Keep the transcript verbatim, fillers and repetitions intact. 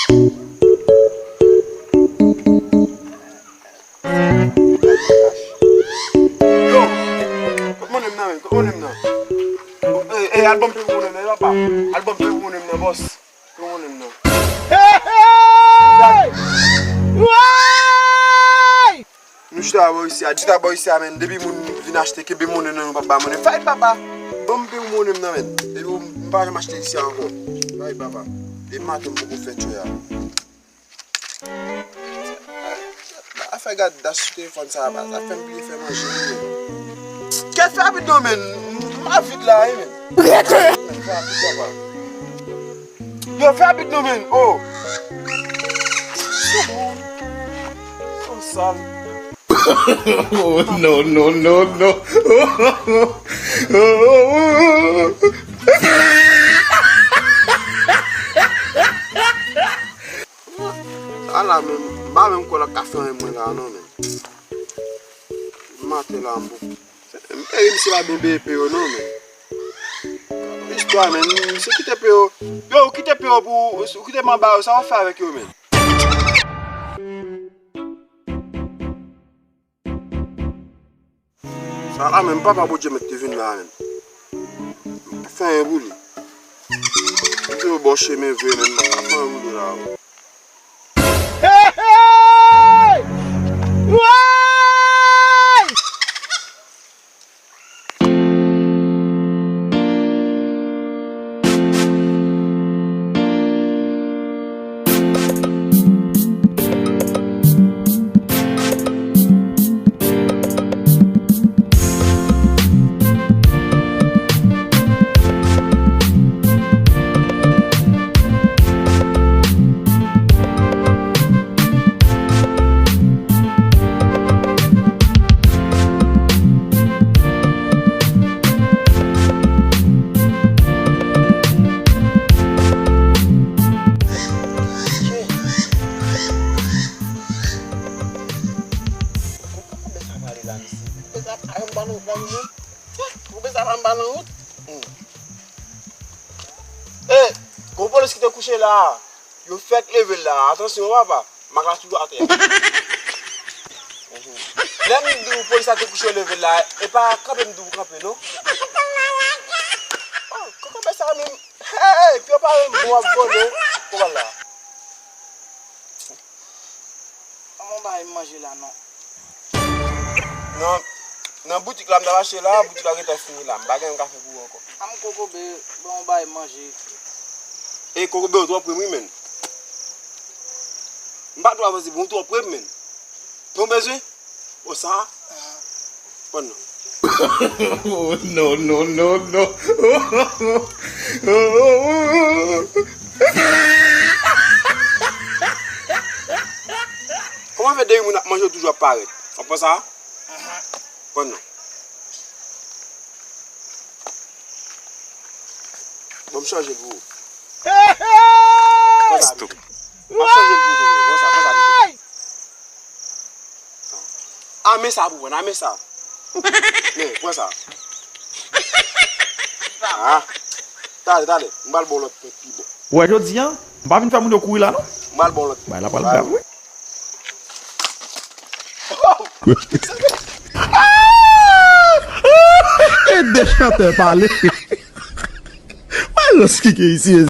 Yo! Kot monnen m nan, men? Kot monnen m nan? Ey, ey, al ban m pen pou monnen m nan, papa. Al ban m pen pou monnen m nan, bòs. Pen pou monnen m nan. Hey! Hey! Way! Nou chita bò isi a, chita bò isi a, men. Depi moun vin achte, kenbe monnen nan, nou p ap ba monnen. Fayt, papa! Ban m pen pou monnen m nan, men. Depi m pa janm achte isi a ankò. Fayt, papa. Depi maten m poko fè tchè a. Afè gad das sou telefòn sa a, sa fè m bliye fè manje wi, men. Kè fè rapid non, men. M ap vit la wi, men. Fè rapid, papa. Yo, fè rapid non, men. Oh. Son sal. Oh, no, no, no, no. Ala menm, m pa menm kwè l ap ka fè anyen mwen la non, men. Maten la, m pou, m peri misye pa byen peye pe yo non, men. Istwa, men, misye kite pe yo. Yo, ou kite pe yo pou, ou kite manba yo, sa w ap fè avèk yo, men? Sa la menm, papa Bondye mèt te vin la menm. M pa fè anyen pou li. M te bò chemen vre menm, m pa fè anyen pou li la. Hey, hey! Way! Koube sa pa anba nan wout la, wi, menm. Koube sa pa anba nan wout. Hmm. E, gwo polis ki te kouche la a, yo fèk leve l la a. Atansyon, papa. Mak la toujou atè a. Mhm. Lè m di w polis la te kouche, yo leve l la a, e pa kanpe m di w kanpe, non. Oh, kokobe sa menm. Hey, hey, pye w pa menm bon, w ap vole. Kouba la. Ban m yon bagay m manje la non. Nan, nan boutik la, m t ap achte la, boutik la gentan fini la. M pa gen anyen m ka fè pou ou ankò. An m kokobe, ban m yon bagay m manje. E kokobe, ou twò pre m wi, menn. M pa twò avanse pou ou, ou twò pre m, menn. Ou bezwen? O sa? Pran non. Oh, no, no, no, no. Kòman fè de moun ap manje, ou toujou ap parèt? Ou pran sa? Pran non. Bon, m chanje pou ou. Pran sa, m ap chanje pou ou, pran sa, pran sa, pito. A, men sa pou pran, a, men sa. Men, pran sa. A. Talè, talè. M pral ba w lòt pwent pi bon. Ou wè jodi a, m pa vin fè moun yo kouri la, non. M pral ba w lòt pwent. Bay la pral grav, wi. E de chantè pale. Malòs ki gen isi,